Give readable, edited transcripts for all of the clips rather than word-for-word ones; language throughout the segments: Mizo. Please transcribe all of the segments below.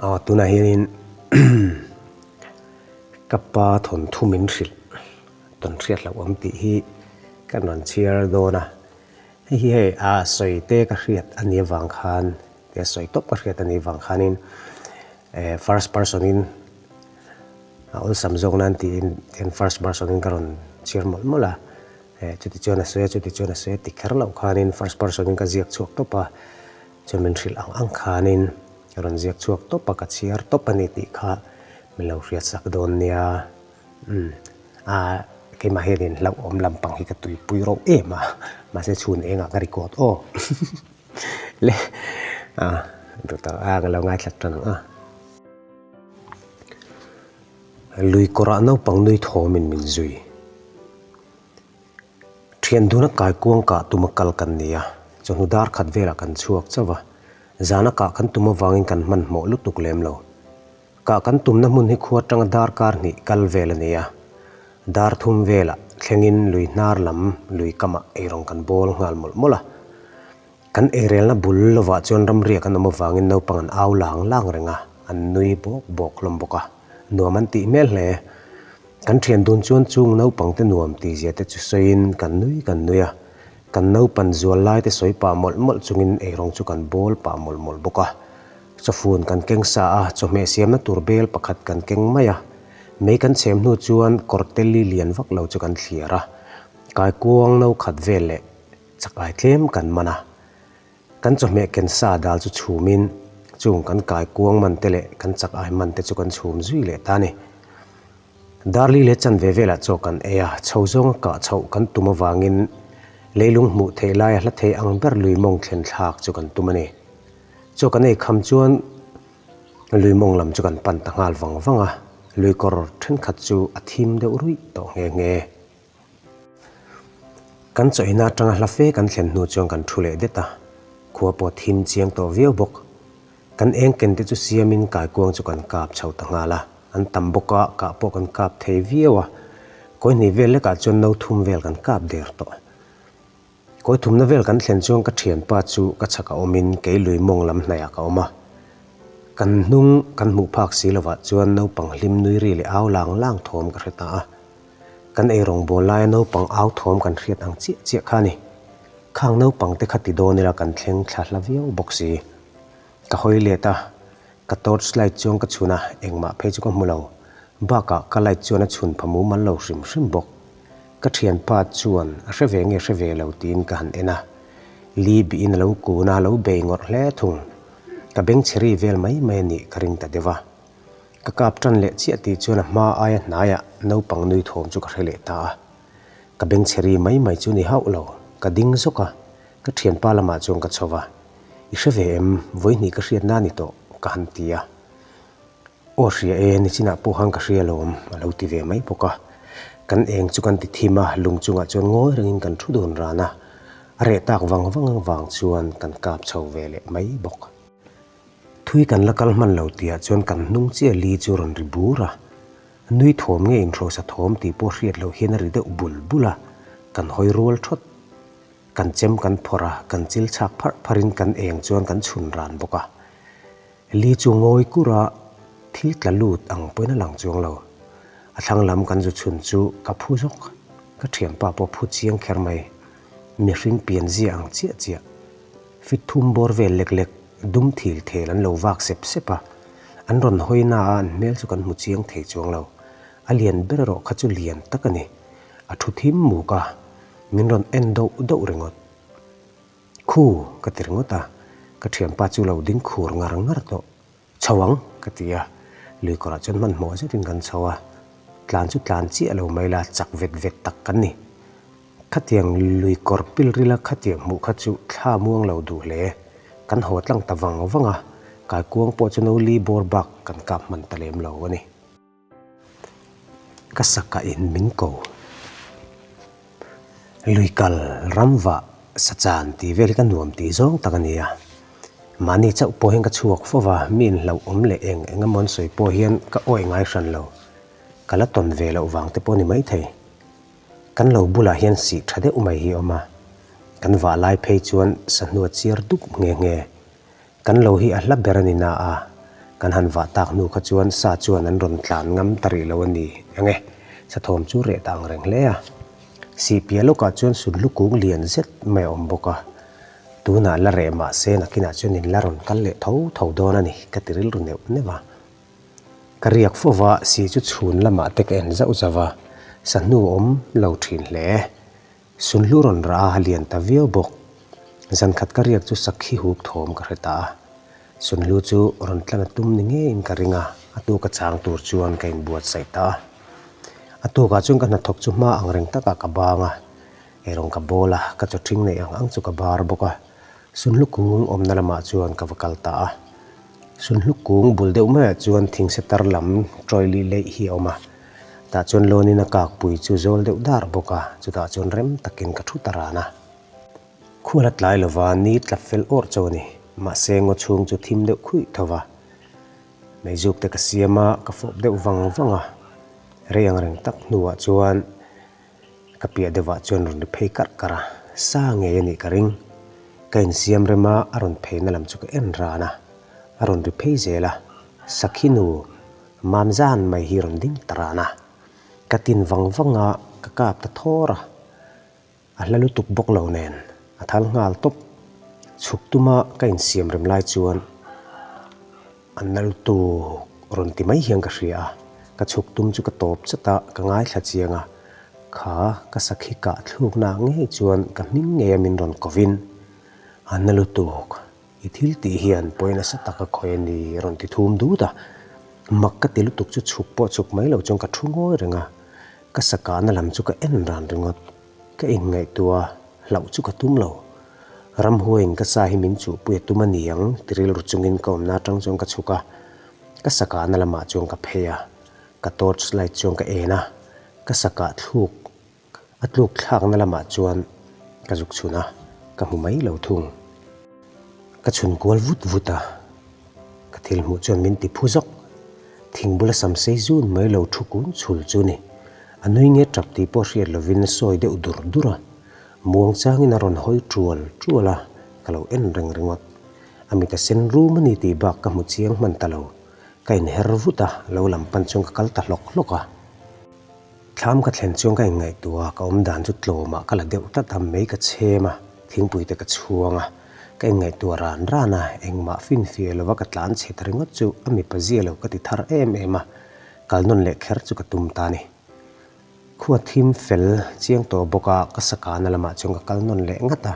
Aw tunah hianin ka pa thawnthu min hrilh tawn hriat loh awm tih hi kan rawn chhiar dawn a, hei hi hei a sawi te ka hriat a nih avang khan tia sawi tawp ka hriat a nih avang khanin eh first person in a awlsam zawk nan tiin tihian first person in ka rawn chhiar mawlh mawlh a, eh chuti chuan a sawi a chuti chuan a sawi a ti kher loh khanin first person in ka ziak chhuak tawp a. Chuan min hrilh ang ang khanin ka rawn ziak chhuak tawp a, ka chhiar tawp a ni tih kha min lo hriatsak dawn nia. Umm a keimah hianin hlauhawm lampang hi ka tuipui rauh em a, mahse chhun engah ka record aw le a duh tak a ka lo ngaithla tan ang a. Lui kawrah naupang nui thawmin min zui. Thian duna kaikuang kah tuma kal kan ni a, chawhnu dar khat velah kan chhuak chauh a, zana kah kan tum avangin kan hmanhmawh lutuk lem lo. Kah kan tumna hmun hi khua atanga dar kar hnih kal vel a ni a, dar thum velah thlengin lui hnar lam lui kamah eirawng kan bawl nghal mawlh mawlh a. Kan eirelna bul lovah chuan ramriak an awm avangin naupang an au lang lang reng a, an nui bawk bawk hlawm bawk a, nuam an tih hmel hle. Kan thian dun chuan chung naupangte nuam tihzia te chu sawiin kan nui kan nui a, kan naupan zual lai te sawi pah mawlh mawlh chungin eirawng chu kan bawl pah mawlh mawlh bawk a. Chawfun kan keng sa a, chawhmeh siamna tur bel pakhat kan keng mai a, mei kan chhem hnu chuan kawrte li lian vak lo chu kan thliar a, kaikuang no khat vel leh Chakai tlem kan man a, kan chawhmeh ken sa dal chu chhumin chung kan kai kuang man te leh kan chakai man te chu kan chhum zui leh ta a ni. Darli leh chanve velah chaw kan ei a, chho zawnga kah chhoh kan tum avangin leilung hmuh theih laia hla thei ang ber lui mawng thlen thlak chu kan tum a ni. Chaw kan ei kham chuan lui mawng lam chu kan pan ta nghal vang vang a, lui kawr thenkhat chu a thim deuh ruih tawh nghe nghe. Kan chawhina atanga hla fe kan thlen hnu chuan kan thu leh det a, khua pawh thim chiang tawh viau bawk. Kan eng ken te chu siamin kaikuang chu kan kap chho ta nghal a, an tam bawk a, kah pawh kan kap thei viau a. Kawi hnih vel lekah chuan no thum vel kan kap der tawh. Kawi thumna vel kan thlen chuan ka thianpa chu ka chhak a awmin kei lui mawng lam hnaihah ka awm a. Kan hnung kan hmuh phak si lovah chuan naupang hlim nui ri leh au lang lang thawm ka hre ta a. Kan ei rawngbawl laia naupang au thawm kan hriat ang chiah chiah kha a ni. Khang naupang te kha ti dawn ila kan thleng thla hla viau bawk si. Ka hawi let a, ka torch light chuan ka chhun a, engmah phei chu ka hmu lo. Bakah ka light chuan a chhun pha mumal lo hrim hrim bawk. Ka thianpa chuan a hre ve nge hre ve lo tiin ka han en a. Li bihin a lo kun a, a lo bei ngawrh hle thung. Ka bengchhe ri vel mai mai a nih ka ring ta deuh a. Ka kap tan leh chiah tih chuan a hma aia hnaiah naupang nui thawm chu ka hre leh ta a. Ka bengchhe ri mai mai chu ni hauh lo, ka ding zawk a, ka thianpa lamah chuan ka chho va. I hre ve em? Vawihnih ka hriatna a ni tawh, ka han ti a. Aw hria e, nichinah pawh khan ka hria alawm, a lo ti ve mai bawk a. Kan eng chu kan ti thim a, lung chungah chuan ngawi rengin kan thu dun ran a. A reh tak vang vang avang chuan kan kap chho ve leh mai bawk. Thui kan la kal hman lo tihah chuan kan hnung chiah li chu rawn ri bur a, nui thawm nge inhrosa thawm tih pawh hriat loh hian a ri deuh bul bul a, kan hawi rual thawt. Kan chem kan phawrh a, kan chil chhak pharh pharhin kan eng chuan kan chhun ran bawk a. Li chu ngawi kur a, thil tla lut ang pawhin a lang chuang lo. A thlang lam kan zu chhun chu ka phu zawk, ka thianpa pawh phu chiang kher mai. Mihring pian zia ang chiah chiah. Fit thum bawr vel lek lek dum thil thel an lo vak sep sep a, an rawn hawi na a an hmel chu kan hmu chiang thei chuang lo. A lian ber erawh kha chu lian tak a ni. A thu thim muk a, min rawn en doh doh ringawt. Khu! ka ti ringawt a, ka thianpa chu lo ding khur ngar ngar tawh. Chho ang, ka ti a. Lui kawrah chuan hmanhmawh zetin kan chho a, tlan chu tlan chiah lo mai la, chak vet vet tak kan ni. Khatiang lui kawr pil rila khatiang hmuh kha chu thla muang lo duh hle. Kan haw tlang ta vang vang a, kaikuang pawh chu no li bawr bak kan kap hman ta lem lo a ni. Ka sakah in min ko. Lui kal ram vah sachan tih vel hi ka nuam tih zawng tak a ni a. Mahni chauh pawh hian ka chhuak fo va, mi inhlauh awm leh eng eng emaw an sawi pawh hian ka awih ngai hran lo. Ka la tawn ve loh vang te pawh a ni maithei. Kan lo bulah hian sih tha deuh mai hi a awm a, kan vah lai phei chuan sahnua chiar dup nghe nghe. Kan lo hi a hla ber a ni na a, Kan han vah tak hnu kha chuan sa chuan an rawn tlan ngam ta rih lo a ni ang e. Sathawm chu reh ta ang reng hle a. Sihpiah lawkah chuan sunhlu kung lian zet mai a awm bawk a. Tunah la reh mah se nakinah chuan in la rawn kal leh tho tho dawn a ni ka ti rilru neuh neuh a. Ka riak fo va, si chu chhun lamah te ka en zauh zauh a, sahnu a awm lo thin hle. Sunhlu rawn rah a, a lian ta viau bawk. Zan khat ka riak chu sakhi hup thawm ka hre ta a. Sunhlu chu rawn tlan a tum ni ngeiin ka ring a, a tuka chang tur chuan ka inbuatsaih ta a. A tukah chuan ka hnathawk chu hma ang reng takah ka bang a, eirawng ka bawl a, ka chaw ṭhing neih ang ang chu ka bar bawk a. Sunhlu kung awmna lamah chuan ka va kal ta a. Sunhlu kung bul deuh maiah chuan thingse tar lam tawili leih hi a awm a. Tah chuan lawnin a kakpui chu zawl deuh dar bawk a, chutah chuan rem takin ka thu ta ran a. Khual a tlai lova ni tla fel awrh chauh a ni. Mahse ngaw chhung chu thim deuh khuih tho va. Meizuk te ka siam a, ka fawp deuh vang vang a. Rei ang reng tak hnuah chuan Ka piah deuhah chuan rawn ri phei karh karh a, sa ngei a nih ka ring. Ka insiam rem a, a rawn pheina lam chu ka en ran a, a rawn ri phei zel a, sakhi nu mam zan mai hi rawn ding ta ran a. Ka tin vang vang a, ka kap ta thawr a, a hla lutuk bawk lo nen a thal nghal tawp. Chhuk tuma ka insiam rem lai chuan A nal tuk rawn ti mai hian ka hria a, ka chhuk tum chu ka tawp chat a, ka ngaithla chiang a, kha ka sakhi kah thlukna ah ngei chuan ka hming ngei a min rawn kovin, A na lutuk, i thil tih hian pawi nasa tak a khawih a ni rawn ti thum dut a, mak ka ti lutuk chu chhuk pawh chhuk mai lo chuan ka thu ngawi reng a, ka sakahna lam chu ka en ran ringawt. Ka inngaihtuah hlauh chu ka tum lo. Ramhuaiin ka sa hi min chuhpui a tum a ni ang ti rilru chungin ka awmna atang chuan ka chhuk a, ka sakahna lamah chuan ka phei a, ka torch light chuan ka en a, ka sakah thluk a tluk thlakna lamah chuan ka zuk chhun a, ka hmu mai lo thung. Ka chhun kual vut vut a, ka thil hmuh chuan min ti phu zawk. Thing bula sam sei zun mai lo thu kun chhul chu ni. A nui nge tap tih pawh hriat lovin a sawi deuh dur dur a. Muang changin a rawn hawi tual tual a, ka lo en reng ringawt. A mit a sen rum a ni tih bak ka hmu chiang hman ta lo. Ka inher vut a, lo lam pan chuan ka kal ta hlawk hlawk a. Thlam ka thlen chuan ka inngaihtuah a, ka awm dan chu tlawmah ka la deuh tlat a, mei ka chhem a, thingpui te ka chhuang a, ka inngaihtuah ran ran a, engmah finfiah lova ka tlan chhe ta ringawt chu a mipa zia lo ka ti thar em em a, kal nawn leh kher chu ka tum ta a ni. Khua thim fel chiang tawh bawk a, ka sakana lamah chuan ka kal nawn leh ngat a,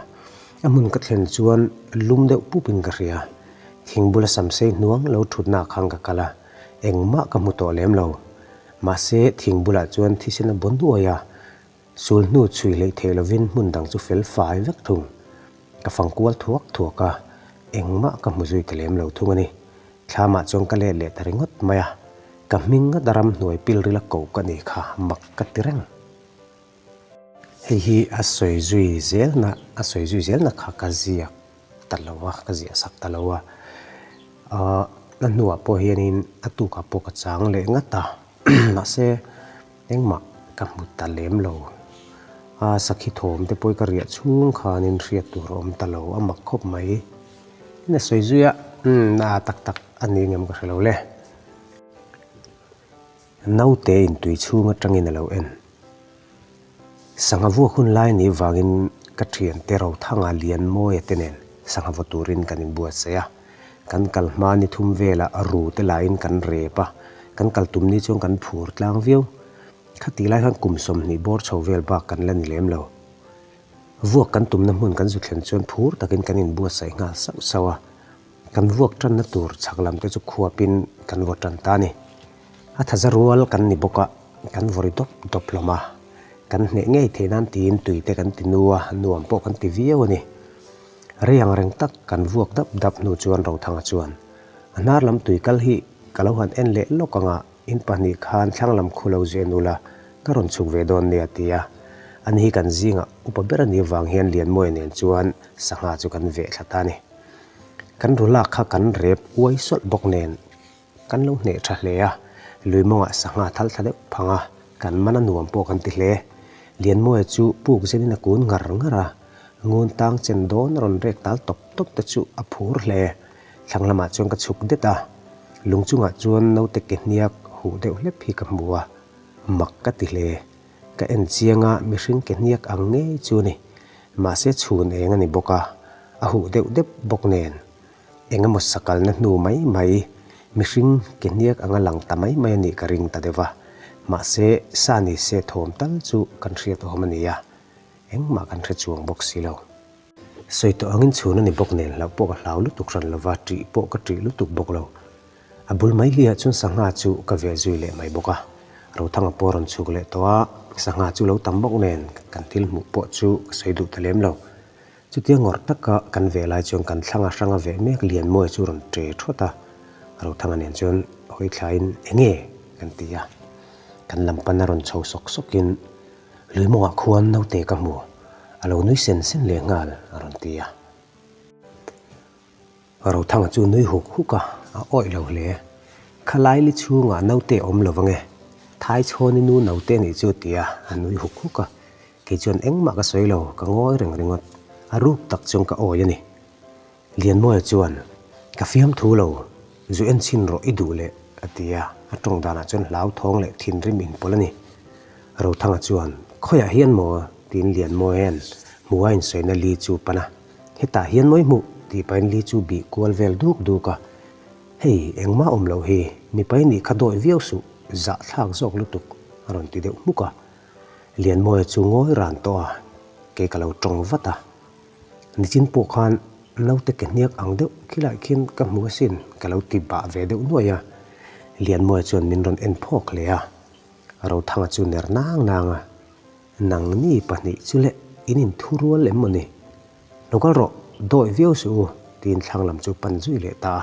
a hmun ka thlen chuan lum deuh pupin ka hria, thing bula samsei hnuang lo thutna ah khan ka kal a, engmah ka hmu tawh lem lo. Mahse, thing bulah chuan thisen a baw nuai a, sul hnu chhui hleih theih lovin hmun dang chu fel fai vek thung. Ka fang kual thuak thuak a, engmah ka hmu zui ta lem lo thung a ni. Thlamah chuan ka let leh ta ringawt mai a, ka hming ngata ramhnuai pilrila ko ka ni kha mak ka ti reng. Hei hi a sawi zui zelna, a sawi zui zelna kha ka ziak ta lo a, ka ziah sak ta lo a. Ahh a hnuah pawh hianin a tukah pawh ka chang leh ngat a, mahse engmah ka hmu ta lem lo. A sakhi thawm te pawh hi ka riah chhung khanin hriat tur a awm ta lo, a mak khawp mai. Tin a sawi zui a, umm a tak tak a ni ngem ka hre lo le. Naute in tui chhung atangin a lo en. Sangha vuak hun lai ni vangin ka thiante Rothanga Lianmawia te nen sangha vaw turin kan inbuatsaih a. Kan kal hma ni thum velah ru te lahin kan rep a, kan kal tum ni chuan kan phur tlang viau. Khatih lai khan kum 20 bawr chho vel bak kan la ni lem lo. Vuak kan tumna hmun kan zu thlen chuan phur takin kan inbuatsaih nghal sauh sauh a. Kan vuak tanna tur chhak lam te chu khuapin kan vaw tan ta a ni. A thaza rual kan ni bawk a, kan vaw ri dawp dawp hlawm a. Kan hneh ngei theih nan tiin tui te kan ti nu a, nuam pawh kan ti viau a ni. Rei ang reng tak kan vuak dap dap hnu chuan Rothanga chuan, A hnar lam tui kal hi ka lo han en leh lawk ang a, in pahnih khan thlang lam khu lo zeh nul a, ka rawn chhuk ve dawn nia ti a. Ani hi kan zingah upa ber a nih avang hian Lianmawia nen chuan sangha chu kan veh thla ta a ni. Kan ru lak kha kan rep uai sawlh bawk nen kan lo hneh tha hle a, lui mawngah sangha thal thla deuh phang a, kan man a nuam pawh kan ti hle. Lianmawia chu puk zenin a kun ngar ngar a, ngun tang chen dawn a rawn rek tal tawp tawp te chu a phur hle. Thlang lamah chuan ka chhuk det a. Lung chungah chuan naute ke hniak huh deuh hlep hi ka hmu a, mak ka ti hle. Ka en chiang a, mihring ke hniak ang ngei chu a ni. Mahse chhun eng a ni bawk a, a huh deuh dep bawk nen. Eng emaw sakalna hnu mai mai, mihring ke hniak anga lang ta mai mai a nih ka ring ta deuh va. Mahse sa ni se thawm tal chu kan hriat awm a ni a, engmah kan hre chuang bawk si lo. Sawi tawh angin chhun a ni bawk nen hlauh pawh ka hlau lutuk hran lova, ṭih pawh ka ṭih lutuk bawk lo. A bul mai hliah chuan sangha chu ka veh zui leh mai bawk a. Rothanga pawh a rawn chhuk leh tawh a, sangha chu lo tam bawk nen kan thil hmuh pawh chu ka sawi duh ta lem lo. Chutia ngawrh taka kan veh lai chuan kan thlanga hranga veh mek Lianmawia chu a rawn ṭe ṭhawt a. Rothanga nen chuan hawi thlaiin enge kan ti a. Kan lam pan a rawn chho sawk sawkin Lui mawngah khuan naute ka hmu, a lo nui sen sen leh nghal a rawn ti a. Rothanga chu nui huk huk a, a awih lo hle. Khalai li chhungah naute a awm lo vang e, Thai chhawni nu naute nih chu ti a, a nui huk huk a. Kei chuan engmah ka sawi lo, ka ngawi reng ringawt. A ruk tak chuan ka awi a ni. Lianmawia chuan, Ka fiamthu lo, zu en chhin rawh i duh leh, a ti a, a tawng danah chuan hlauthawng leh thinrim inpawlh a ni. Rothanga chuan, Khawiah hian maw? tiin Lianmawia'n hmuha insawina li chu pan a, Hetah hian mawi hmuh? tih pahin li chu bih kual vel duk duk a, Hei, engmah awm loh hi, mipa i nih kha dawi viau suh, zahthlak zawk lutuk, a rawn ti deuh hmuk a. Lianmawia chu ngawi ran tawh a, kei ka lo tawng vat a. Nichin pawh khan naute ke hniak ang deuh khilai khian ka hmu asin ka lo ti bah ve deuh nuaih a, Lianmawia chuan min rawn en phawk hle a, Rothanga chu ner nang nang a, Nangni pahnih chu leh in inthu rual em maw ni? Lo kal rawh, dawi viau suh u tiin thlang lam chu pan zui leh ta a,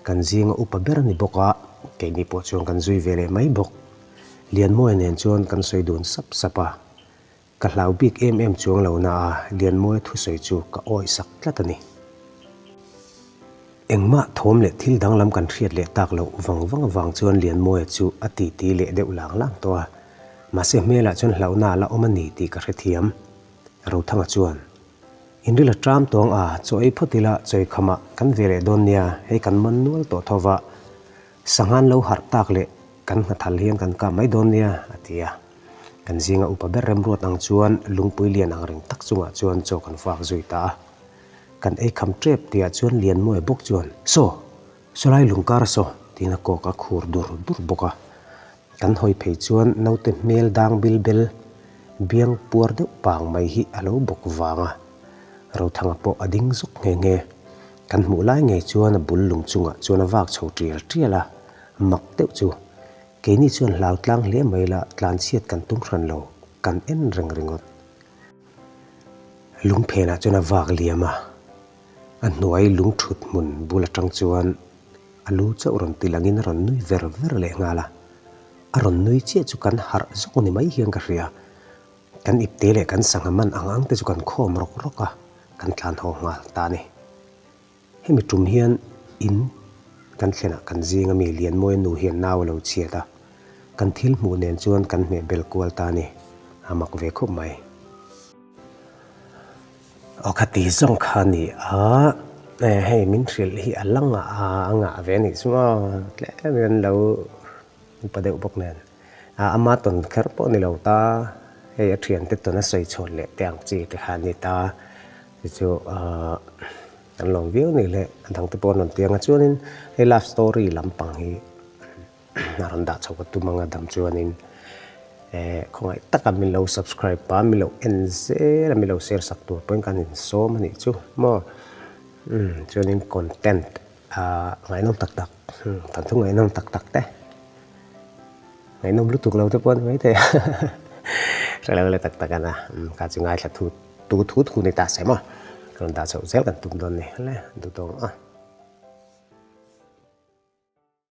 kan zinga upa ber a ni bawk a, keini pawh chuan kan zui ve leh mai bawk. Lianmawia nen chuan kan sawi dun sap sap a. Ka hlau bik em em chuang lo na a, Lianmawia thusawi chu ka awih sak tlat a ni. Engmah thawm leh thil danglam kan hriat leh tak loh vang vang avang chuan Lianmawia chu a titi leh deuh lang lang tawh a. Mahse hmelah chuan hlauhna a la awm a ni tih ka hrethiam. Rothanga chuan, Inril a ṭam tawng a, chaw ei phawt ila chawi khamah kan ve leh dawn nia, hei kan man nual tawh tho va. Sanghan lo harh tak leh kan nghathal hian kan kap mai dawn nia, a ti a. Kan zinga upa ber remruat ang chuan lungpui lian ang reng tak chungah chuan chaw kan fak zui ta a. Kan ei kham tep tihah chuan Lianmawia bawk chuan, Saw! Sawlai lungkar a saw! tiin a kawk a khur dur dur bawk a. Kan hawi phei chuan naute hmel dang bil bel, biang puar deuh pang mai hi a lo bawk vang a. Rothanga pawh a ding zawk nghe nghe. Kan hmuh lai ngei chuan a bul lung chungah chuan a vak chho tial tial a, mak deuh chu. Keini chuan hlau tlang hle mai la tlanchhiat kan tum hran lo, kan en reng ringawt. Lung phenah chuan a vak liam a, a hnuai lung thut hmun bul atang chuan a lu chauh rawn ti langin a rawn nui ver ver leh nghal a. A rawn nui chiah chu kan harh zawk ni mai hian ka hria. Kan ipte leh kan sangha man ang ang te chu kan khawm rawk rawk a, kan tlan haw nghal ta a ni. Hemi tum hian in kan thlenah kan zing ami Lianmawia nu hian nau a lo chhiat a, kan thil hmuh nen chuan kan hmeh bel kual ta a ni, a mak ve khawp mai. Aw khati zawng kha a ni a, hei min hrilh hi a la ngah a, a ngah ve a nih chu maw tlem in an lo upa deuh bawk nen. A ama tawn kher pawh ni lo ta, hei a thiante tawn a sawi chhuat leh te ang chi te kha a ni ta. Chu chu ahh an lawm viau ni le, a dangte pawh an rawn ti ang a. Chuanin hei love story lampang hi a rawn dah chho ka tum ang a dam chuanin eh khawngaih taka min lo subscribe a, min lo en zel a, min lo share sak tur pawhin kan insawm a nih chu maw. Umm chuanin content ahh ngaihnawm tak tak, kan thu ngaihnawm tak tak te. Ngaihnawm lutuk lo te pawh a ni maithei a, hre lo le tak tak a na, kha chu ngaithla thu tu thu thu ni ta se maw, rawn dah chhoh zel kan tum dawn ni le, duh tawng a.